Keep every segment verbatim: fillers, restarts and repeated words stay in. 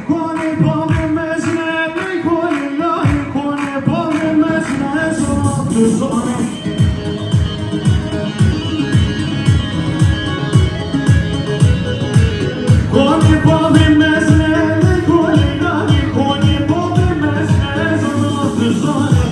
Konê bavê mezin e, lê konê layê, konê bavê mezin e, zana tu zanî. Konê bavê mezin e, lê konê layê, konê bavê mezin e, zana tu zanî.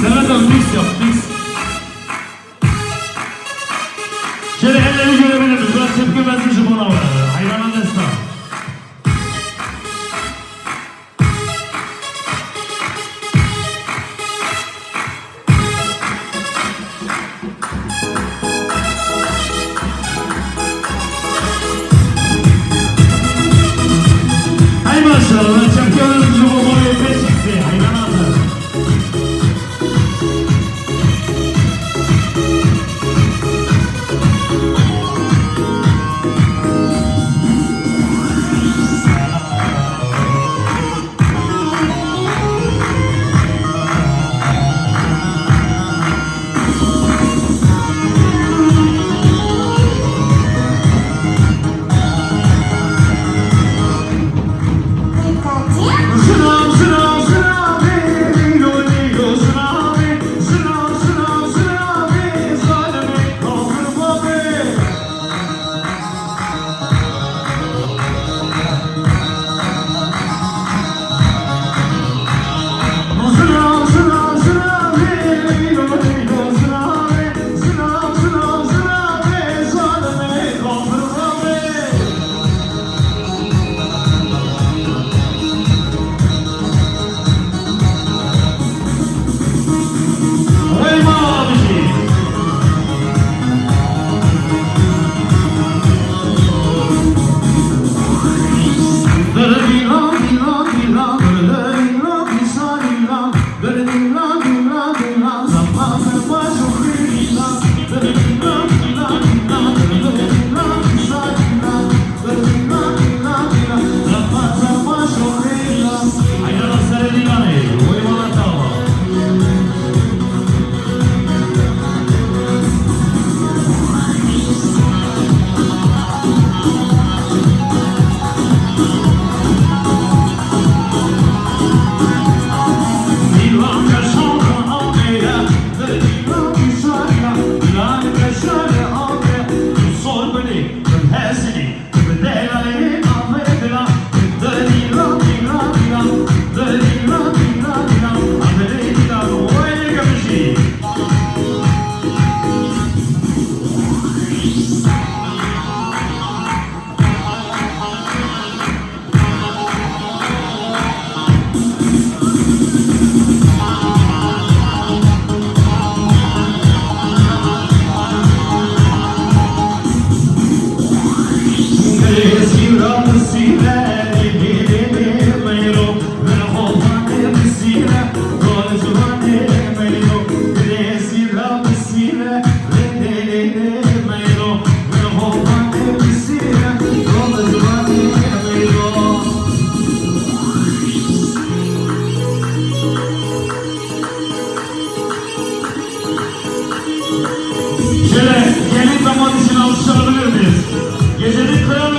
Sevetan mix yap, mix. Şöyle elleri görebilir miyiz? Biraz tepki versin şu bana. Hayvana destan.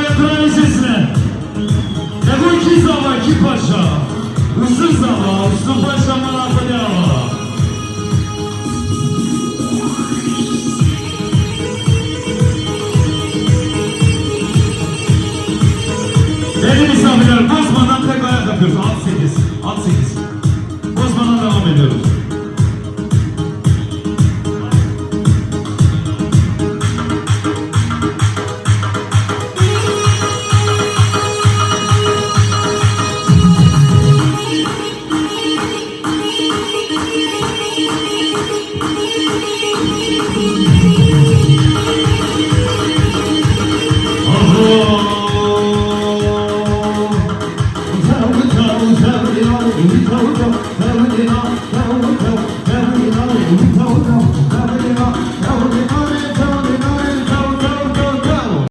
Kraliçesine. Dego kî zava, kî paşa? Usul zava, usul paşa, mala xwe de ava. Değerli misafirler, Bozman'dan tek ayak yapıyoruz. Alt sekiz, alt sekiz. Bozman'dan devam ediyoruz.